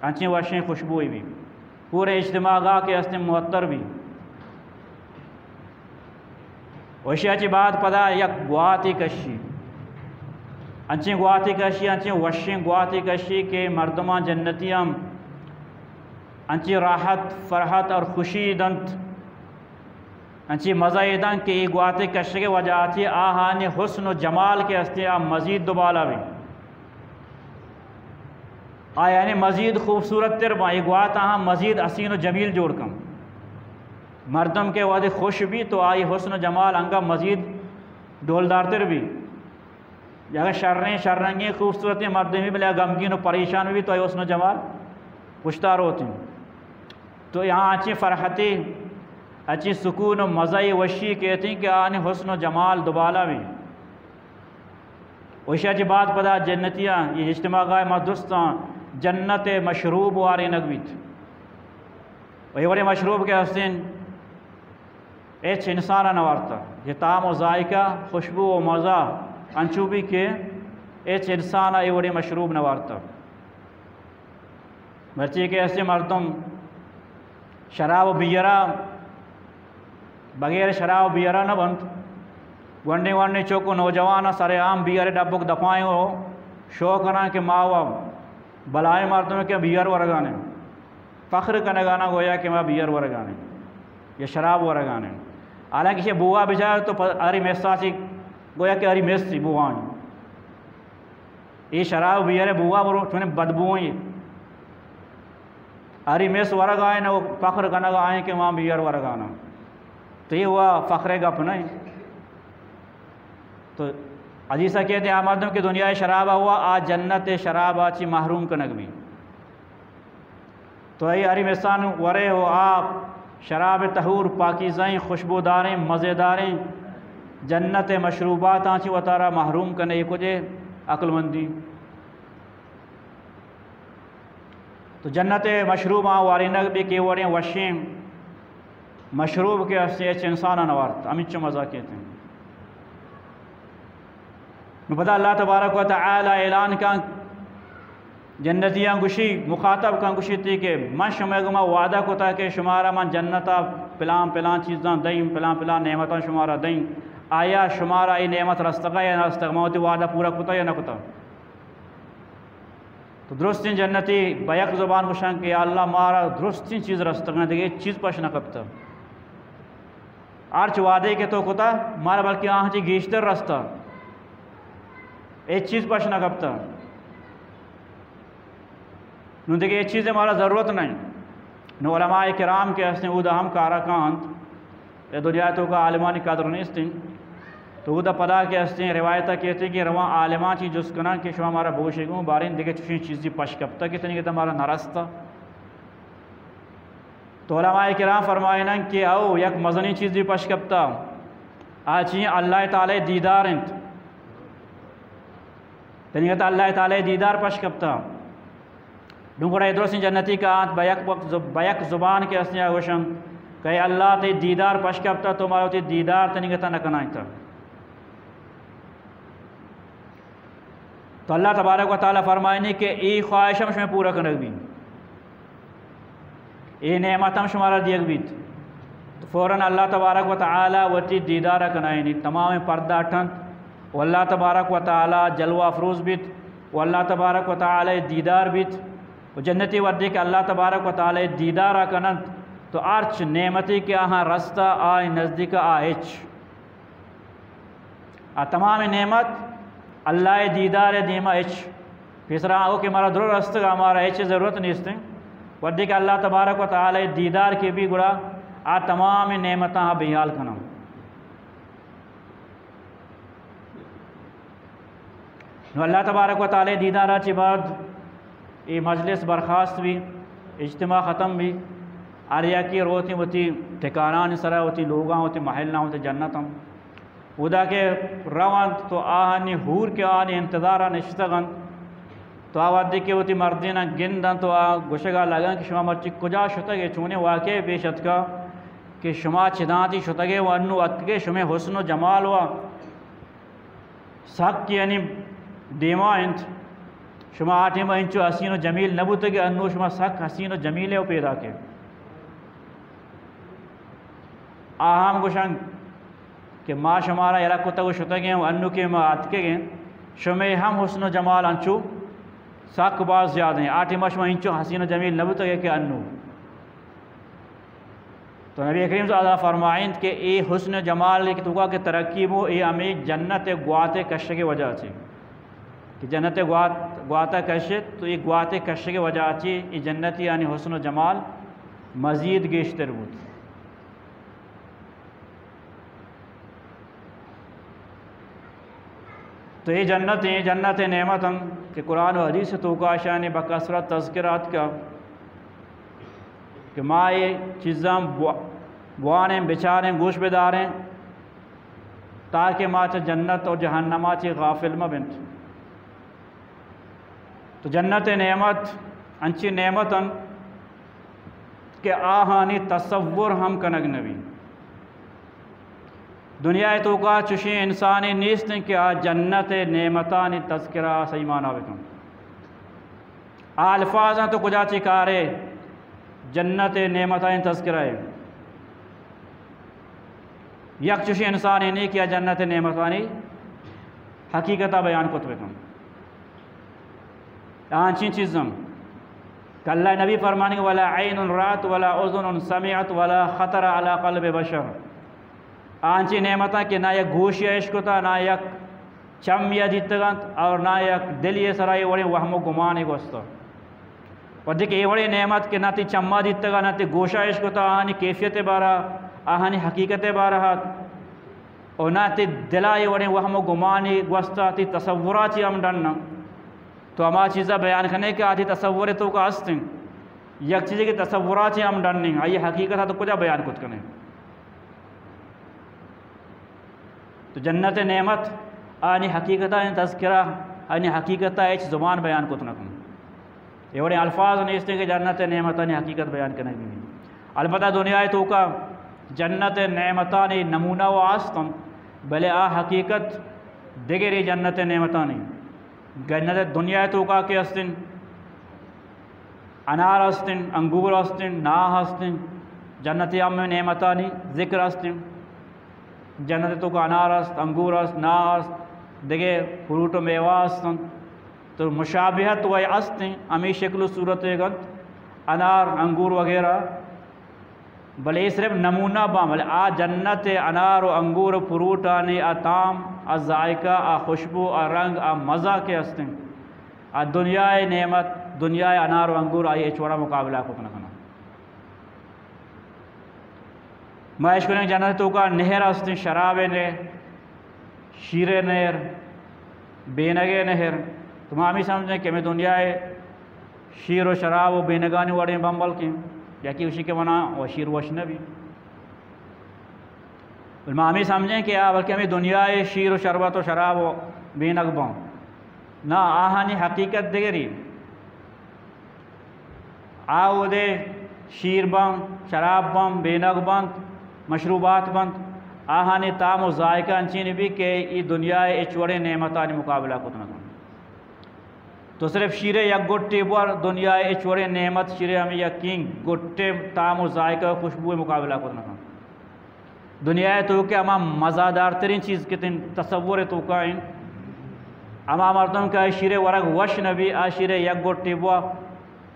انچیں وشیں خوشبوئے بی۔ پوریں اجتماع گاہ کہ استیں معطر بی۔ و اشیا چہ بعد پدا یک گواتے کشی۔ انچیں گواتے کشی، انچیں وشیں گواتے کشی کہ مردمان جنتی ہم انچیں راحت، فرحت اور خوشی دنت۔ انچیں مزہ اے دنت کہ اے گواتے کشگ ء وجہ ء چہ آہانی حسن و جمال کہ ہستیں آ مزید دوبالا بی۔ آیانی مزید خوبصورت تر باں، اے گوات آہاں مزید حسین و جمیل جوڑ کن۔ مردم کہ وہدے خوش بی تو آئی حسن و جمال انگا مزید ڈولدار تر بی۔ اگہ شریں، شررنگیں، خوبصورتیں مردمے بلے غمگین و پریشان بہ بیت، تو آئی حسن و جمال پشتا روت انت۔ تو یہاں اچیں فرحتے، اچیں سکون و مزہ وشی کہتے ہیں کہ آنی حسن و جمال دوبالا بی۔ و ایشی چہ بعد پدا جنتیاں یہ اجتماع گاہ ما درستاں جنت مشروب وارینگ بیت۔ و یہ وڑیں مشروب کہ ہستیں ہچ انسان ء نہ وارتہ۔ یہ طعم و ذائقہ، خوشبو و مزہ انچو بی کہ ہچ انسان ء اے وڑیں مشروب نہ وارتہ۔ مرچی کہ ہستیں مردم شراب و بیئرا، بغیر شراب و بیئرا نہ بنت۔ گونڈیں گونڈیں چک و نوجوان سر عام بیئر ڈبک دپائیں و شو کناں کہ ما و بلائیں مردم کہ بیئر ورگانے۔ فخر کنگانا گویا کہ ما بیئر ورگانے یا شراب ورگانے۔ حالانکہ یہ بوا بچار تو پ-، ہری مساسی گویا کہ ہری مسی بوائیں۔ اے شراب بیئر بوا برو چونے بدبوئیں۔ ہری مس ورگ آئیں و فخر کنگ آئیں کہ ما بیئر ورگانا۔ تو یہ ہوا فخر گپ نہیں۔ تو حدیثہ کہتے ہیں، آ مردم کہ دنیا شراب ہوا، آ جنت شراب آ چی محروم کنگ بی۔ تو اے ہری مسان ورے و آپ شراب طہور، پاکیزہیں، خوشبوداریں، مزیداریں جنت مشروباتاں چی وتارا محروم کنے، یہ کجے عقل مندی؟ تو جنت مشروباں وارینگ بی کہ وڑیں وشیں مشروب کہ ہستے ہچ انسان نہ وارت، ہمینچو مزہ کیت۔ نو پدا اللہ تبارک و تعالی اعلان کن، جنتیاں گوشی، مخاطب کن گوشی تی کہ من شما گما وعدہ کتا کہ شمارا من جنتا پلان پلان چیزاں دئیں، پلان پلان نعمتاں شمارا دئیں، آیا شمارا اے نعمت رستگا یا نہ رستگا؟ من وتی وعدہ پورا کتا یا نہ کتا؟ تو درستیں جنتی بہ یک زبان گوشن کہ یا اللہ مارا درستیں چیز رستگاں، دگہ ہچ چیز پش نہ کپتا۔ ہرچ وعدے کہ تو کتا، مارا بلکہ آہاں چی گیشتر رستا، ہچ چیز پش نہ کپتا۔ نوں دگہ ہچ چیزے مارا ضرورت نہیں۔ نوں علماء کرام کہ ہستیں اودا ہم کارا کانت، اے دنیا توکا عالمانی قدر نیستیں۔ تو اودا پدا کہ ہستیں روایتا کہتے کہ رواں عالماں چی جست کناں کہ شما مارا بگوشے گوں باریں دگہ چشیں چیزی پش کپتا کہ تنیگتا مارا نرستا۔ تو علماء کرام فرمائنن کہ او یک مزنیں چیزی پش کپتا، آ چی اللہ تعالی دیدار انت۔ تنیگتا اللہ تعالی دیدار پش کپتا۔ نوں گڑا اے درستیں جنتی کانت بہ یک وقت زب-، بہ یک زبان کہ ہستیں آ گوشن کہ اے اللہ تئی دیدار پش کپتا، تو مارا وتی دیدار تنیگتا نہ کنائینتا۔ تو اللہ تبارک و تعالی فرمائنی کہ اے خواہش ہم شمئے پورا کنگ بی، اے نعمت ہم شمارا دیگ بیت۔ تو فوراً اللہ تبارک و تعالی وتی دیدار کنائینی، تمام پردہ ٹنت و اللہ تبارک و تعالی جلوہ افروز بیت و اللہ تبارک و تعالی دیدار بیت۔ و جنتی وھدے کہ اللہ تبارک و تعالی دیدار کننت، تو ہرچ نعمتی کہ آہاں رستا، آئی نزدیک آ ہچ۔ آ تمام نعمت اللہ دیدار دیما ہچ۔ پیسرا او کہ مارا درو رستگا، مارا ہچ ضرورت نیستیں۔ وھدے کہ اللہ تبارک و تعالی دیدار کہ بی گڑا آ تمام نعمتاں بے حال کناں۔ نو اللہ تبارک و تعالی دیدارا چہ بعد اے مجلس برخاست بی، اجتماع ختم بی، ہر یکے روتیں وتی ٹھکانانی سرا، وتی لوگاں، وتی محلاں، وتی جنتاں۔ اودا کہ رونت تو آہانی حور کہ آہانی انتظارا نشتگ انت، تو آ وھدے کہ وتی مردیناں گند انت تو آ گوشگا لگن کہ شما مرچی کجا شتگ ئے، چونیں واقعے پیش اتکا کہ شما چدانتی شتگ ئے و انو اتکگ ئے، شمے حسن و جمال و سک یعنی دیما انت۔ شما آ ٹیما انچو حسین و جمیل نہ بوتگ ئے، انو شما سک حسین و جمیل ئے و پیداک ئے۔ آ ہم گوشن کہ ما شمارا یلہ کتگ و شتگ ایں و انو کہ ما اتکگ ایں، شمے ہم حسن و جمال انچو سک باز زیادہ ایں۔ آ ٹیما شما انچو حسین و جمیل نہ بوتگ ئے کہ انو۔ تو نبی کریم صلی اللہ علیہ وسلم فرمائنت کہ اے حسن و جمال کہ توکا کہ ترقی بو، اے ہمے جنت گوات کشگ وجہ چی کہ جنت گوات، گوات کشت، تو اے گوات کشگ وجہ چی اے جنتی یعنی حسن و جمال مزید گیشتر بوت۔ تو اے جنت ایں، جنت ءِ نعمت انت کہ قرآن و حدیث ءِ توکا اشانی بکثرت تذکرہ اتکا کہ ما اے چیزاں بوا-، بوانیں، بچاریں، گوش بداریں، تاکہ ما چہ جنت و جہنما چہ غافل مہ بنت۔ تو جنت ءِ نعمت انچیں نعمت انت کہ آہانی تصور ہم کنگ نہ بیت۔ دنیا ءِ توکا چوشیں انسانے نیست انت کہ آ جنت ءِ نعمتانی تذکرہ ءَ صحیح مانا بکنت۔ آ الفاظاں تو کجا چہ کارے؟ جنت ءِ نعمتانی تذکرہ ءَ۔ یک چوشیں انسانے نی کہ آ جنت ءِ نعمتانی حقیقت ءَ بیان کت بکنت۔ آ انچیں چیز انت کہ اللہ ءِ نبی فرمانی کہ ولا عین رأت ولا اذن سمعت ولا خطر علی قلب بشر۔ آ انچیں نعمت انت کہ نہ یک گوشے ءَ اشکتا، نہ یک چمے ءَ دیتگ انت اور نہ یک دلے ءِ سرا اے وڑیں وہم و گمانے گوستا۔ وھدے کہ اے وڑیں نعمت کہ نہ تئی چما دیتگا، نہ تئی گوشا اشکتا، آہانی کیفیت ءِ بارا، آہانی حقیقت ءِ بارا ات، و نہ تئی دلا اے وڑیں وہم و گمانے گوستا، تئی تصورا چہ ہم ڈن انت۔ تو ہما چیزا بیان کنے کہ آ تئی تصور ءِ توکا ہست انت۔ یک چیزے کہ تصورا چہ ہم ڈن انت، آئی حقیقتا تو کجا بیان کت کنے؟ تو جنت ءِ نعمت، آنی حقیقت ءِ تذکرہ، آنی حقیقت ءَ ہچ زبان بیان کت نہ کنت۔ اے وڑیں الفاظ نیست کہ جنت ءِ نعمتانی حقیقت بیان کنگ بہ بیت۔ البتہ دنیا ءِ توکا جنت ءِ نعمتانی نمونہ و است انت، بلے آ حقیقت دگرے جنت ءِ نعمتانی۔ جنت ءِ دنیا ءِ توکا کہ است انت، انار است انت، انگور است انت، ناہ است انت، جنت ءِ ہمے نعمتانی ذکر است انت۔ جنت ءِ توکا انار است، انگور است، ناہ است، دگہ فروٹ و میوہ است انت۔ تو مشابہت و است انت، ہمے شکل و صورت ءَ انت، انار، انگور وغیرہ۔ بلے اے صرف نمونہ باں، بلے آ جنت ءِ انار و انگور و فروٹانی آ تام، آ ذائقہ، آ خوشبو، آ رنگ، آ مزہ کہ است انت، آ دنیا ءِ نعمت، دنیا ءِ انار و انگور آئی ہچ وڑا مقابلہ کت نہ کناں۔ ما اشکنیں جنت ءِ توکا نہر است انت، شراب ءِ نہر، شیر ءِ نہر، بینگ ءِ نہر۔ تو ما ہمے سمجھیں کہ ہمے دنیا ءِ شیر و شراب و بینگانی وڑیں بن، بلکیں یکے گوشی کہ منا و شیر وش نہ بی۔ بلے ما ہمے سمجھیں کہ آ بلکہ ہمے دنیا ءِ شیر و شربت و شراب و بینگ بن۔ نہ، آہانی حقیقت دگری۔ آ اودے شیر بنت، شراب بنت، بینگ بنت، مشروبات بنت، آہانی تام و ذائقہ انچین بی کہ اے دنیا ءِ ہچ وڑیں نعمتانی مقابلہ کت نہ کنت۔ تو صرف شیر ءِ یک گٹے بور، دنیا ءِ ہچ وڑیں نعمت شیر ءِ ہمے یکیں گٹے تام و ذائقہ و خوشبو ءِ مقابلہ کت نہ کنت۔ دنیا ءِ توکا ہما مزہ دارتریں چیز کہ تئی تصور ءِ توکا انت، ہما مردم کہ آئی شیر ءِ ورگ وش نہ بی، آ شیر ءِ یک گٹے بوا،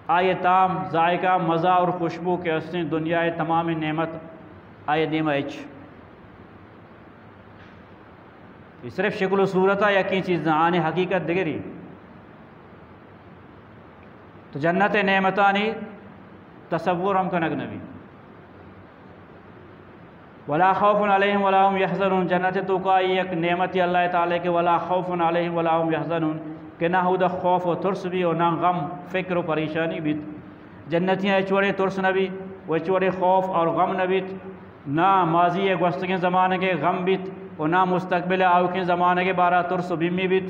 آئی تام، ذائقہ، مزہ اور خوشبو کہ ہستیں دنیا ءِ تمامیں نعمت آئی دیما ہچ۔ اے صرف شکل و صورت ءَ یکیں چیز، آنی حقیقت دگری۔ تو جنت ءِ نعمتانی تصور ہم کنگ نہ بی۔ ولا خوف علیہم ولا هم یحزنون، جنت ءِ توکا یک نعمتی اللہ تعالی کہ ولا خوف علیہم ولا هم یحزنون، کہ نہ اودا خوف و ترس بی و نہ غم، فکر و پریشانی بیت۔ جنتیاں ہچ وڑیں ترس نہ بیت و ہچ وڑیں خوف اور غم نہ بیت، نہ ماضی ءِ گوستگیں زمانگ ءِ غم بیت و نہ مستقبل ءِ آؤکیں زمانگ ءِ بارہ ءَ ترس و بیمی بیت۔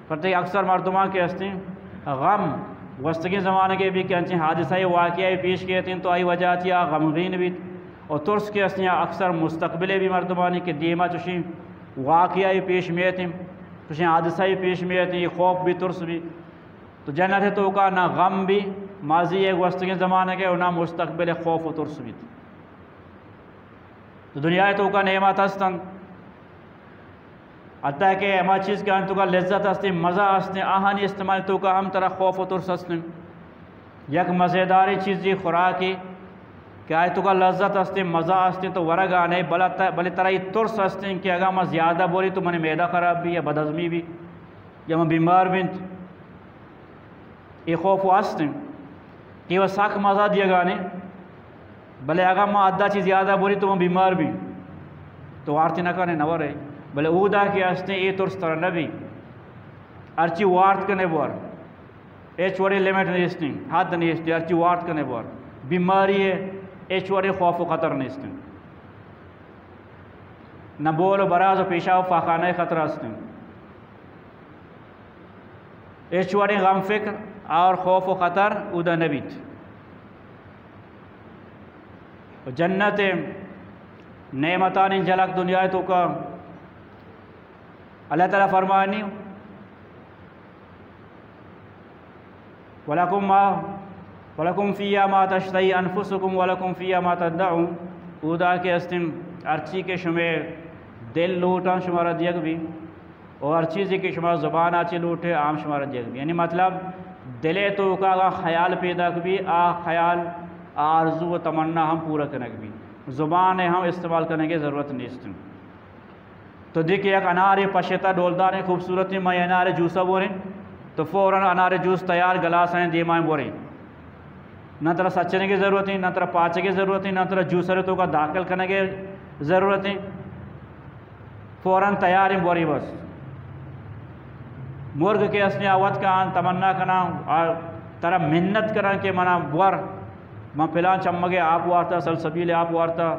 پرچہ کہ اکثر مردماں کہ ہستیں غم گوستگیں زمانگ ءِ بیت کہ انچیں حادثہ ءُ واقعہ ءَ پیش کیت انت تو آئی وجہ چی آ غمگین بیت و ترس کہ ہستیں آ اکثر مستقبل ءِ بی مردمانی کہ دیما چوشیں واقعہ ءَ پیش میت انت، چوشیں حادثہ ءَ پیش میت انت، اے خوف بی، ترس بی۔ تو جنت ءِ توکا نہ غم بی، ماضی ءِ گوستگیں زمانگ ءِ و نہ مستقبل ءِ خوف و ترس بیت۔ تو دنیا ءِ توکا نعمت ہست انت، حتیٰ کہ ہما چیز کہ آنی توکا لذت ہستیں، مزہ ہستیں، آہانی استعمال توکا ہم ترا خوف و ترس ہستیں۔ یک مزیداریں چیزے، خوراکے کہ آئی توکا لذت ہستیں، مزہ ہستیں، تو ورگا نئے، بلے ت-، بلے ترا اے ترس ہستیں کہ اگاں ما زیادہ بوری تو منی معدہ خراب بی یا بدہضمی بی یا من بیمار بنت۔ اے خوف ہست انت کہ و سک مزہ دیگانے، بلے اگاں ما حدا چی زیادہ بوری تو من بیمار بی، تو وارتی نہ کنے، نہ ورے۔ بلے اودا کہ ہستیں اے ترس ترا نہ بی۔ ہرچی وارت کنے بور، ہچ وڑیں لمٹ نیستیں، حد نیستیں، ہرچی وارت کنے بور، بیماری ہے، ہچ وڑیں خوف و خطر نیستیں، نہ بول و براز و پیشاب و فاخانہ خطرہ استیں، ہچ وڑیں غم فکر اور خوف و خطر اودا نبیت۔ و جنت نعمتانی جلک دنیا توکا اللہ تعالی فرمانی، ولکم ما، ولکم فیہا ما تشتہی انفسکم ولکم فیہا ما تدعون۔ اودا کہ استیں ہرچی کہ شمے دل لوٹاں شمارا دیگ بی، و ہر چیزے کہ شما زبان آ چی لوٹے آم شمارا دیگ بی۔ یعنی مطلب دلے توکا اگاں خیال پیداک بی، آ خیال، آ آرزو و تمنا ہم پورا کنگ بی، زبان ہم استعمال کنگے ضرورت نیست۔ تو دیکھ یک انارے پشتا ڈولداریں خوبصورتیں، ما انارے جوسا بوریں، تو فوراً انارے جوس تیار، گلاسیں دیمائیں بوریں۔ نہ ترا سچنگے ضرورت ہیں، نہ ترا پاچگے ضرورت ہیں، نہ ترا جوسر توکا داخل کنگے ضرورت ہیں، فوراً تیاریں بوری بس۔ مرگ کہ استیں آ وت کاں تمنا کناں، آ ترا منت کناں کہ منا بور، من پلان چمگے آپ وارتا، سلسبیل آپ وارتا،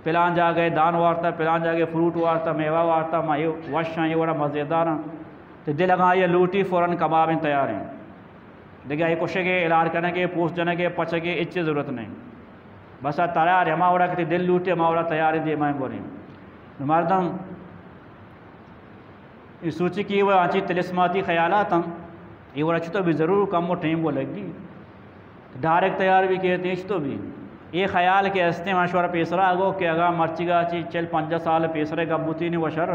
پلان جاگہ دان وارتا، پلان جاگہ فروٹ وارتا، میوہ وارتا، ما اے وشاں، اے وڑا مزیداراں۔ تو دل اگاں آئی لوٹی فوراً کبابیں تیاریں۔ دگہ آئی کشگے، الار کنگے، پوست جنگے، پچگے، ہچ ضرورت نہیں۔ بس آ تیار ہما وڑا کہ تئی دل لوٹے، ہما وڑا تیار دیمائیں بوریں۔ نو مردم اے سوچی کہ اے وڑا انچیں طلسماتی خیالات ہم، اے وڑا چطور بی، ضرور کم و ٹیم و لگی۔ ڈائریکٹ تیار بی کہ اے چطور بی۔ اے خیال کہ استیں، من شمارا پیسرا گو کہ اگاں مرچیگا چی چل پنجاہ سال پیسرے گپ بوتیں نی و شر،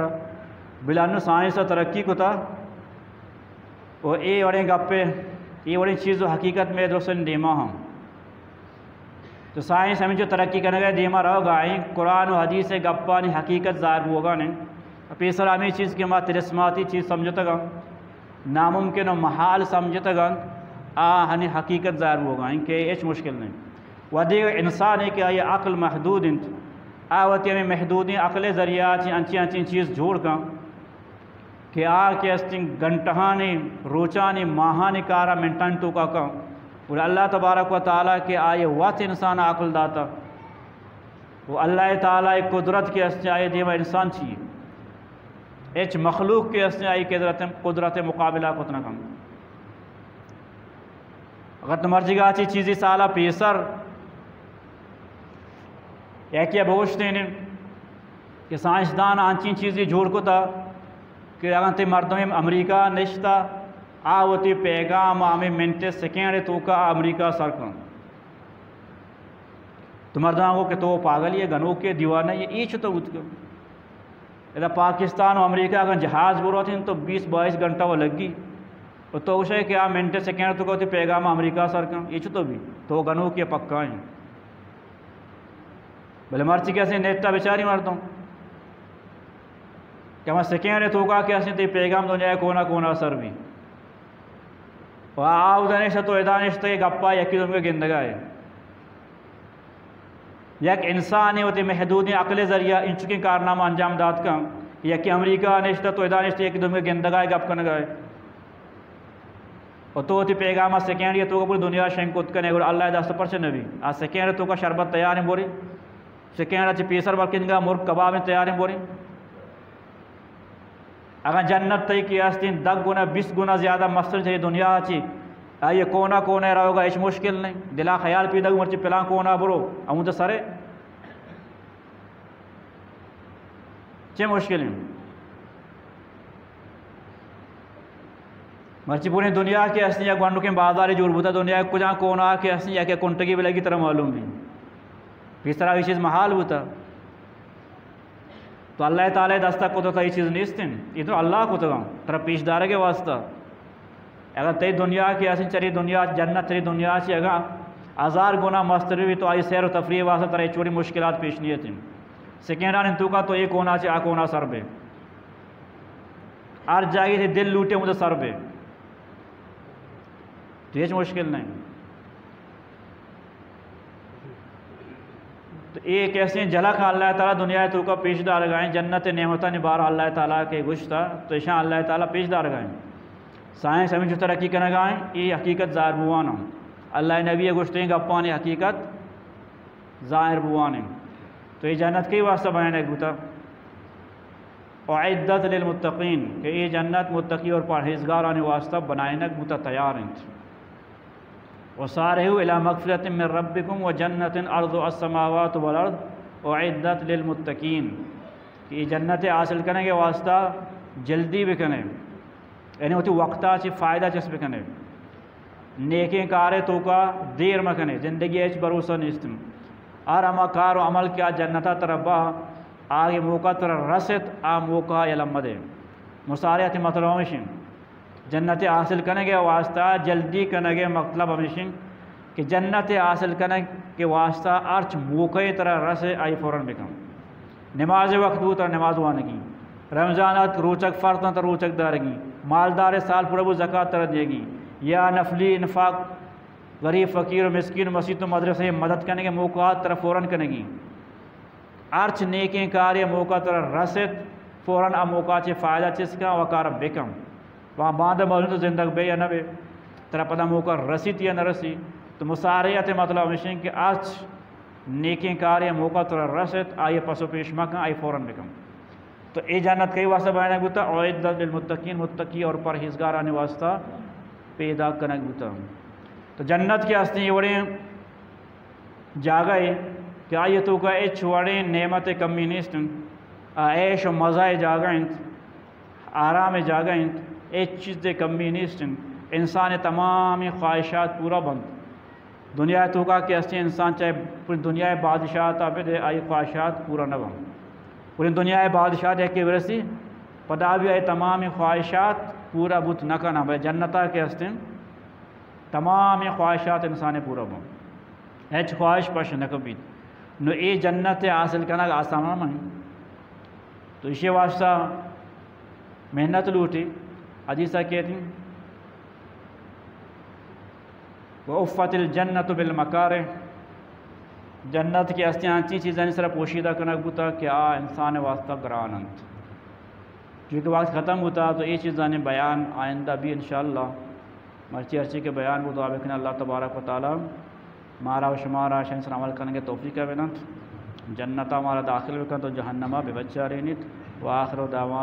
بلے انوں سائنس ترقی کتا، و اے وڑیں گپے، اے وڑیں چیز و حقیقت مئے درستیں دیما ہم۔ تو سائنس ہمینچو ترقی کنگا دیما روگا ایں، قرآن و حدیث گپانی حقیقت ظاہر بوگا ایں۔ پیسر ہمیں چیز کہ ما طلسماتی چیز سمجھتگاں، ناممکن و محال سمجھتگاں، آ ہنی حقیقت ظاہر بوگا ایں کہ ہچ مشکل نہیں۔ و دیگہ انسانے کہ آئی عقل محدود انت، آ وتی ہمیں محدودیں عقل ذریعہ چی انچیں انچیں چیز جوڑ کن کہ آ کہ استیں گھنٹہانی، روچانی، ماہانی کارا منٹانی توکا کن۔ اور اللہ تبارک و تعالی کہ آئی وت انسان عقل داتا، و اللہ تعالی قدرت کہ استیں آئی دیما انسان چی، ہچ مخلوق کہ استیں آئی قدرت، قدرت مقابلہ کت نہ کن۔ اگر تو مرچیگا چی چیزی سالا پیسر یکے بگوشتیں کہ سائنسدان انچیں چیزی جوڑ کتا کہ اگاں تئی مردم امریکہ نشتا، آ وتی پیغام ہمیں منٹ سیکنڈ توکا امریکہ سر کن۔ تو مردم گو کہ تو پاگل ئے، گنوکے، دیوانہ ئے، اے چطور بوت کن؟ ادا پاکستان و امریکہ اگاں جہاز بروتیں تو بیست بائیس گھنٹہ و لگی۔ و تو گوشے کہ آ منٹ سیکنڈ توکا وتی پیغام امریکہ سر کن، اے چطور بی؟ تو گنوکے پکا ایں۔ بلے مرچی کہ استیں نیٹ ءَ بچاری مردم کہ ہما سیکنڈ ءِ توکا کہ استیں تئی پیغام دنیا ءِ کونا کونا سر بی۔ و آ اودا نشتہ تو ادا نشتہ، گپا یکی دومی گندگا ئے۔ یک انسانے وتی محدودیں عقل ءِ ذریعہ انچکیں کارنامہ انجام دات کن کہ یکی امریکہ ءَ نشتہ تو ادا نشتہ یکی دومی گندگا ئے، گپ کنگا ئے۔ و تو وتی پیغام ءَ سیکنڈ ءِ توکا پوری دنیا شنگ کت کنے، گڑا اللہ ءِ دست ءَ پرچہ نہ بی؟ آ سیکنڈ ءِ توکا شربت تیار ایں بوری، سیکنڈ ءَ چہ پیسر بلکندگا مرگ کباب ایں تیار ایں بوری۔ اگاں جنت تئی کہ استیں دہ گنا بیست گنا زیادہ مستر چہ دنیا ءَ چی، آئی ءِ کونا کونا ءَ روگا ہچ مشکل نہیں۔ دلا خیال پیداک مرچی پلان کونا برو، ہمود سرے۔ چے مشکل ایں؟ مرچی پوری دنیا کہ استیں یک گونڈکیں بازارے جوڑ بوتا، دنیا ءِ کجام کونا کہ استیں یک یک کنٹگے بلگی ترا معلوم بی۔ پیسرا اے چیز محال بوتا۔ تو اللہ تعالی ءِ دست ءَ کتگ، اے چیز نیست ایں۔ اے تو اللہ کتگاں ترا پیش دارگ ءِ واسطہ۔ اگاں تئی دنیا کہ استیں چری دنیا، جنت چری دنیا چی اگاں ہزار گنا مستر بی تو آئی سیر و تفریح ءِ واسطہ ترا ہچ وڑیں مشکلات پیش نیت ایں۔ سیکنڈانی توکا تو اے کونا چہ آ کونا سر بے۔ ہر جاگے تئی دل لوٹے ہمود سر بے۔ تو ہچ مشکل نہیں۔ تو اے کہ استیں جھلک اللہ تعالی دنیا ءِ توکا پیش دارگا ایں، جنت ءِ نعمتانی بارا اللہ تعالی کہ گوشتا، تو اشاں اللہ تعالی پیش دارگا ایں۔ سائنس ہمینچو ترقی کنگا ایں، اے حقیقت ظاہر بوان ایں۔ اللہ نبی گوشتیں گپانی حقیقت ظاہر بوان ایں۔ تو اے جنت کئی واسطہ بنائینگ بوتا؟ اعدت للمتقین، کہ اے جنت متقی اور پرہیزگارانی واسطہ بنائینگ بوتا، تیار انت۔ وسارعوا الی مغفرۃ من ربکم وجنۃ عرضها السماوات والارض اعدت للمتقین، کہ اے جنت حاصل کنگ ءِ واسطہ جلدی بکنے، یعنی وتی وقتا چہ فائدہ چست بکنے۔ نیکیں کارے توکا دیر مکنے، زندگی ہچ بھروسہ نیست۔ ہر ہما کار و عمل کہ آ جنتا ترا با، آگے موقع ترا رست، آ موقع یلہ مدے۔ مسارعت مطلب ہمیش انت۔ جنت حاصل کنگ ءِ واسطہ جلدی کنگ ءِ مطلب ہمیش انت کہ جنت حاصل کنگ ءِ واسطہ ہرچ موقع ترا رسے، آئی فوراً بکن۔ نماز وقت بوت، ترا نماز وانگی۔ رمضان ات، روچگ فرض انت، روچگ دارگی۔ مالدار سال پورا بوت، زکات ترا دیگی۔ یا نفلی انفاق، غریب فقیر و مسکین، مسیت و مدرسہ مدد کنگ ءِ موقع ترا فوراً کنگی۔ ہرچ نیکیں کارے موقع ترا رست، فوراً آ موقع چہ فائدہ چست کن و کار بکن۔ و باندا مزن تو زندگ بے یا نہ بے، ترا پدا موقع رسیت یا نہ رسی۔ تو مسارعت مطلب ہمیش انت کہ ہرچ نیکیں کارے موقع ترا رست، آئی پس و پیش مکن، آئی فوراً بکن۔ تو اے جنت کئی واسطہ بنائینگ بوتا؟ اعدت للمتقین، متقی اور پرہیزگارانی واسطہ پیدا کنگ بوتا۔ تو جنت کہ ہستیں اے وڑیں جاگہے کہ آئی توکا ہچ وڑیں نعمت ءِ کمی نیست انت، آ عیش و مزہ ءِ جاگہ انت، آرام ءِ جاگہ انت، ہچ چیز ءِ کمی نیست انت، انسان ءِ تمامیں خواہشات پورا بنت۔ دنیا ءِ توکا کہ ہستیں انسان چاہے پوری دنیا ءِ بادشاہتا بدے، آئی خواہشات پورا نہ بنت۔ پوری دنیا ءِ بادشاہت یکے برسی، پدا بھی آئی تمامیں خواہشات پورا بوت نہ کناں، بلے جنتا کہ ہستیں تمامیں خواہشات انسان ءِ پورا بنت۔ ہچ خواہش پش نہ کپیت۔ نو اے جنت ءِ حاصل کنگ آسان نہ انت۔ تو ایشی واسطہ محنت لوٹی۔ حدیث ءَ کہتی، و حفت الجنت بالمکارہ، جنت کہ ہستیں انچیں چیزانی سرا پوشیدہ کنگ بوتا کہ آ انسان ءِ واسطہ گران انت۔ چونکہ وقت ختم بوتا تو اے چیزانی بیان آئندہ بھی انشاءاللہ۔ مرچی ہرچی کہ بیان بوت، دعا بکنیں اللہ تبارک و تعالی مارا و شمارا شان سر عمل کنگ ءِ توفیق بدنت، جنتا مارا داخل بکنت و جہنما ببچارینیت۔ و آخر دعوانا